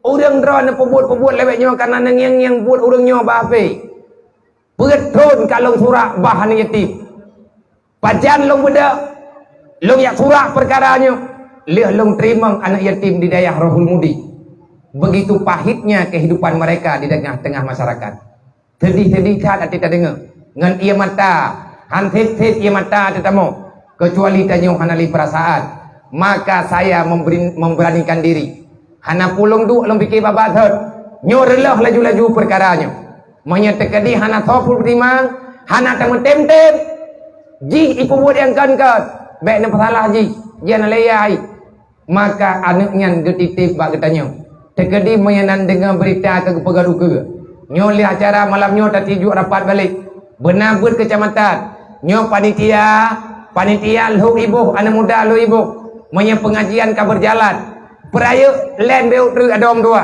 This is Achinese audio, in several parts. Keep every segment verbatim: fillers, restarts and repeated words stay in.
Ureuëng droe neupeubuet-peubuet lewat nyoe karena neungieng-ngieng buet ureuëng nyoe bah pih. Peuet thon ka lôn surak bah aneuk yatim. Pajan lôn beudôh, lôn jak surak peukara nyoe, lheueh lôn teurimong aneuk yatim di dayah Rohul Mudi. Begitu pahitnya kehidupan mereka di tengah-tengah masyarakat. Sedih-sedih that até tadeungoe. Ngon ié mata, han sét-sét ié mata teutamong, keucuali tanyoe hana lé peurasaan. Maka saya memberi, memberanikan diri. Hana pulong duek lôn pike babah thot. Nyoe reuloh laju-laju peukara nyoe. Meunyoe teukeudi hana soe peutimang, hana tameutem-tem, jih ipeubuet nyang kon-kon, bék neupeusalah jih, jih hana lé yai. Maka aneuk nyan geutitip bak geutanyoe. Teukeudi meunyoe nan deungoe beurita keu geupeugah ukeue. Nyoe lé acara malam nyoe tatijuek rapat balek. Beuna beuet keucamatan. Nyoe panitia, panitia lhok iboh, aneuk muda lhok iboh. Meunyoe peungajian ka beurjalan, peurayeuk lén beuet treuk adom dua.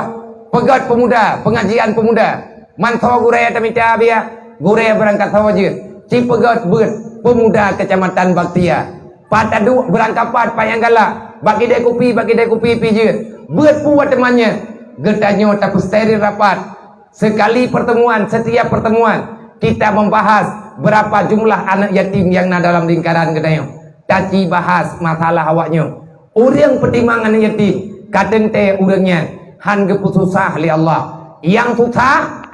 Peugét peumuda, peungajian peumuda. Mansoe gurée tamita biah, gurée beurangkat sawoe jeuet. Ci peugét beuet peumuda Keucamatan Baktia. Pat taduek beurangkapat payang galak, bak kidai kupi, bak kidai kupi pih jeuet. Beuet puwoe teumanyé, geutanyoe tapeusteril rapat. Sekali pertemuan, setiap pertemuan, kita membahas berapa jumlah anak yatim yang na dalam lingkaran geutanyoe. Taci bahas masalah awaknyoe. Ureuëng peutimang aneuk yatim, ka teuntée ureuëng nyan han geupeususah lé Allah. Nyang susah,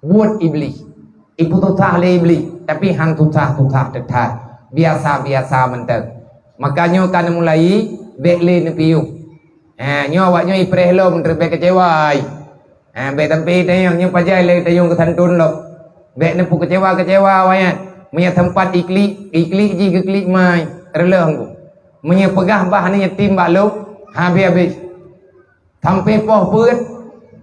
buet Iblih. Ipeususah lé Iblih, tapi han susah-susah teutat. Biasa-biasa mantong. Maka nyoe ka neumulai, bék lé neupiôh. Ha, nyoe awaknyoe ipreh lom, teubèe keucewa ai. Ha, bék sampai tanyong, nyoe pajan lé tanyong keusanton lom. Bék neupeu keucewa-keucewa awaknyan. Meunyoe teumpat iklik, iklik jih geuklik mai, reuloh engku. Meunyoe peugah bah aneuk yatim bak lôn, habéh-habéh. Sampai poh peuet,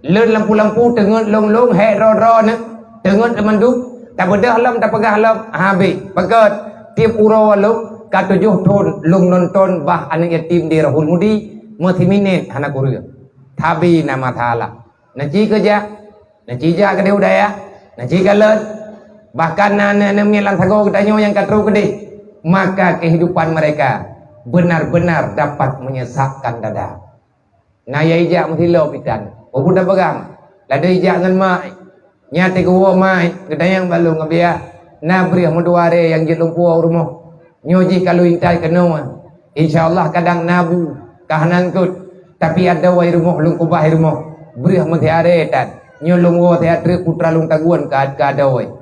lôn lampu-lampu teungeut lôn-lôn hék droe-droe neuh, teungeut lé mandum, tabeudôh lom, tapeugah lom, habéh. Pakon, tiep uroe lôn ka tujoh thon lôn nonton bah aneuk yatim di Rohul Mudi, meusiminét hana kureueng. Tapi na masalah. Na ci keujak, na ci jak keudéh u dayah, na ci kalon. Bahkan na aneuk-aneuk miet lam sagoe geutanyoe nyang ka trok keudéh. Maka kehidupan mereka benar-benar dapat menyesakkan dada. Na nyang ijak meusilop itan. Peue buet peugah, ladôm ijak ngon mak. Nyan teuk geuwoe mak, geutanyong bak lôn ngon biah. Na breueh meudua ré nyang jeuet lôn puwoe u rumoh. Nyoe jih ka lôn intat keunoe. Insya Allah kadang na bu, ka hana eungkot. Tapi adoe rumoh lôn keubah rumoh. Breueh meusiaré tan. Nyoe lôn woe siat treuk putra lôn tagun ka, ka adoe.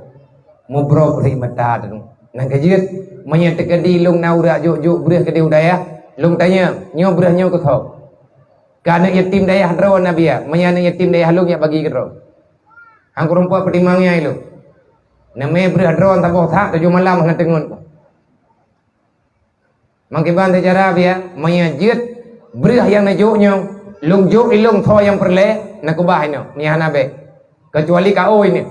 Mubrok rih mata teungoh. Nang keujeuet, meunyoe teukeudi lôn na urak jok-jok breueh keudéh u dayah, lôn tanyong, nyoe breueh nyoe keu soe? Keu aneuk yatim dayah droe na biya, meunyoe aneuk yatim dayah lôn jak bagi keudroe. Han kureumpok peutimang nyang ilôn. Neumé breueh droe saboh that tujoh malam hana teungon. Mangkiban teucara biya, meunyoe jeuet breueh nyang neujok nyoe, lôn jok ilôn soe nyang peureulée, neukeubah inoe, nyan hana bék. Keucuali ka oi nyoe.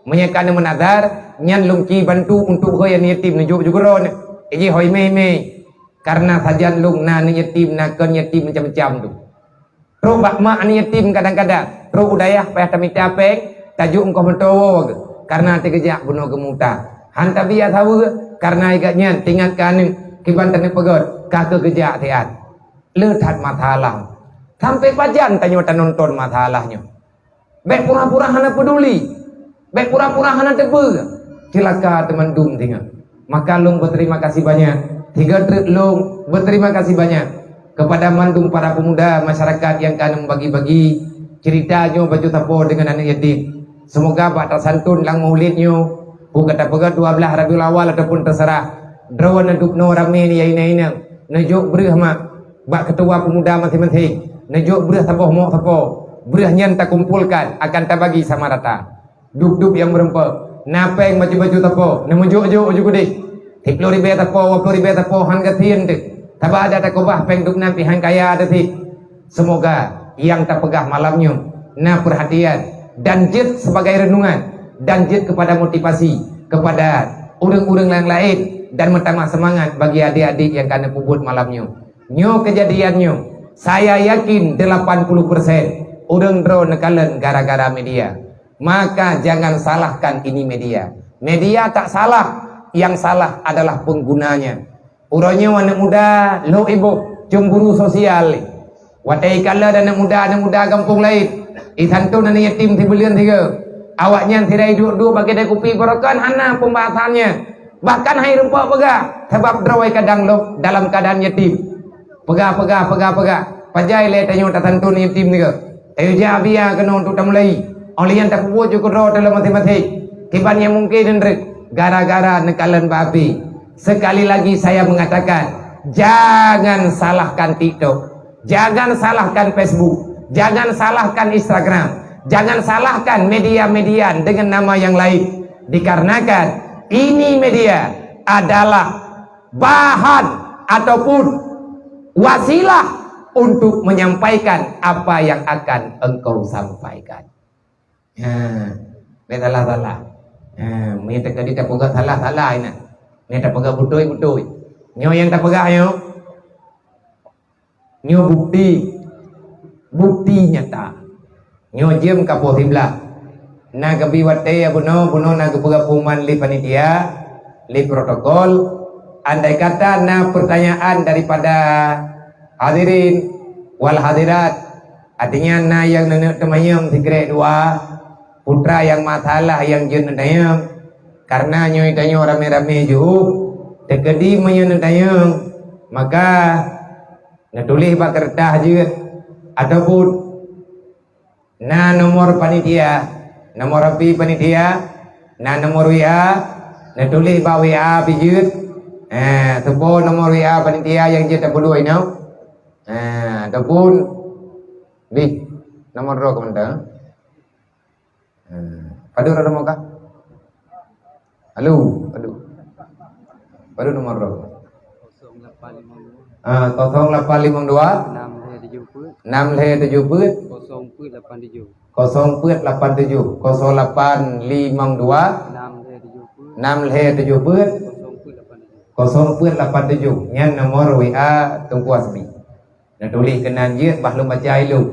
Meunyoe ka neumeunadar, nyan lôn ci bantu untuk hôi aneuk yatim neujok ju keudroe nyoe. Iji hôi mé-mé. Karena sajan lôn na aneuk yatim, na kon yatim macam-macam tu. Trok bak mak aneuk yatim kadang-kadang, trok u dayah payah tamita péng, tajok eungkôt meutowo geuh, karena teukeujak bunoe geumuta. Han tabiya saweue, karena igat nyan teuingat keu aneuk, kiban taneuk peugét, ka keuh geujak siat. Le that masalah. Sampai pajan tanyoe tanonton masalah nyoe. Bék pura-pura hana peuduli. Bék pura-pura hana teupeue. Ceulaka teumandum singoh. Maka lôn beuterima kasih banyak. Tiga treuk lôn beuterima kasih banyak kepada mandum para pemuda masyarakat nyang ka neubagi-bagi cerita nyoe baju sapo deungon aneuk yatim. Semoga bak tasantun lam maulid nyoe, peue ka tapeugah dua belas Rabiul Awal ataupun terserah, droe neudubnoe ramé nyoe inong-inong, neujok breueh mak bak ketua pemuda maséng-maséng, neujok breueh saboh mok sapo. Breueh nyan takumpolkan akan tabagi sama rata. Dub-dub nyang meureumpok, na péng baju-baju sapo, neumeujok-jok ju keudéh. Siplôh ribée sapo, dua plôh ribée sapo, han gasien teuh. Saba adak takeubah péng dub nyan pih han kaya teuh sit. Semoga nyang tapeugah malam nyoe na peurhatian dan jeuet sebagai renungan dan jeuet kepada motivasi kepada ureuëng-ureuëng nyang laén dan meutamah seumangat bagi adék-adék nyang ka neupeubuet malam nyoe. Nyoe keujadian nyoe, saya yakin delapan puluh persen ureuëng droe neukalon gara-gara media. Maka jangan salahkan ini media. Media tak salah, yang salah adalah penggunanya. Uroe nyoe aneuk muda lhok iboh cemburu sosial. Watée ikalon aneuëk muda-aneuëk muda gampông laén, isanton aneuëk yatim sibuleuen sigoe. Awaknyan sira iduek-duek bak keude kupi barokon hana pembahasannya. Bahkan hai rumpok peugah, sabab droe kadang lom dalam keadaan yatim. Peugah, peugah, peugah, peugah. Pajan lé tanyoe tasanton yatim sigoe. Tayue jak biaya keunoe untuk tamulai. Óh lheueh nyan tapeubuet ju keudroe teuh lom maséng-maséng. Kiban nyang mungken dan rek gara-gara neukalon bak api. Sekali lagi saya mengatakan, jangan salahkan TikTok. Jangan salahkan Facebook, jangan salahkan Instagram, jangan salahkan media-media dengan nama yang lain. Dikarenakan ini media adalah bahan ataupun wasilah untuk menyampaikan apa yang akan engkau sampaikan. Ha, bèk salah-salah. Ha, meunyoe teuka di tapeugah salah-salah inan. Meunyoe tapeugah beutôi-beutôi. Nyoe nyang tapeugah nyoe. Nyoe bukti, bukti nyata. Nyoe jeuem ka poh siblaih. Na geubi watée bunoe, bunoe na geupeugah pengumuman lé panitia, lé protokol. Andai kata na pertanyaan daripada hadirin wal hadirat, artinya na nyang neuneuk teumanyong sikrek dua, putra nyang masalah nyang jeuet neutanyong, karena nyoe tanyoe ramé-ramé jih, teukeudi meunyoe neutanyong, maka neutuléh bak keureutah jeuet, ataupun na nomor panitia, nomor HP panitia, na nomor WA, neutuléh bak WA pih jeuet. Eh, teupeue nomor WA panitia nyang jeuet tapeudua inoe. Eh, ataupun bih nomor droe keumeunteue. Eh, padum nomor kah? Halo, padum. Padum nomor droe? Ah, kosong lapan limong dua. Enam lhèe tujuh peuet. Enam lhèe tujuh peuet. Kosong peuet lapan tujuh. Kosong peuet lapan tujuh. Kosong lapan limong dua. Enam lhèe tujuh peuet. Enam lhèe tujuh peuet. Kosong peuet lapan tujuh. Kosong peuet lapan tujuh. Nyan nomor WA Teungku Hasbi. Neutuléh keunan jeuet bah lôn baca ilôn.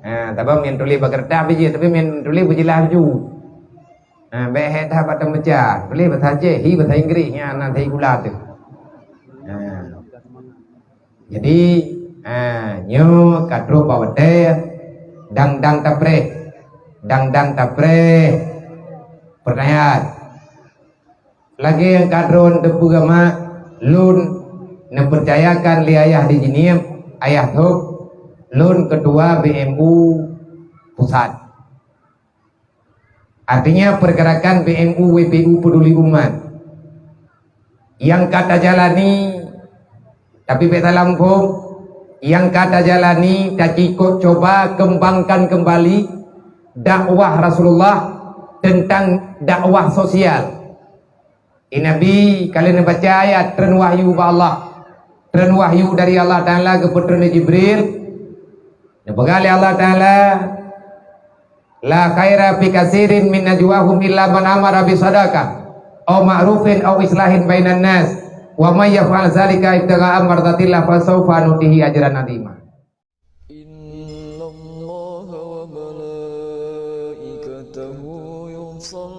Ha, tapi meunyoe tuléh bak keureutah pih jeuet, tapi meunyoe tuléh beujeulaih laju. Ha, bèk hék that bak tameubaca. Tuléh bahasa Aceh, hi bahasa Inggréh, nyan na that gula teuh. Ha. Jadi, ha, nyoe ka trok bak watèe dang-dang tapreh. Dang-dang tapreh. Pertanyaan. Lagèe nyang ka droen teupeugah mak, lôn neupeucayakan lé ayah di Jeunieb, ayah thôk, lôn keutua BMU pusat. Artinya pergerakan BMU WPU Peduli Umat nyang ka tajalani, tapi bèk salah muphom, nyang ka tajalani tacukôp cuba kembangkan kembali dakwah Rasulullah tentang dakwah sosial. Di Nabi ka lheueh neubaca ayat treun wahyu bak Allah. Treun wahyu dari Allah Taala geupeutreun lé Jibril. Neupeugah lé Allah Taala, "La khaira fi katsirin min najwahum illa man amara bi shadaqah aw ma'rufin aw islahin bainan nas, wa may yaf'al dzalika ibtigha'a mardatillah fa sawfa nutihi ajran 'azima." Innallaha wa malaikatahu yusalluna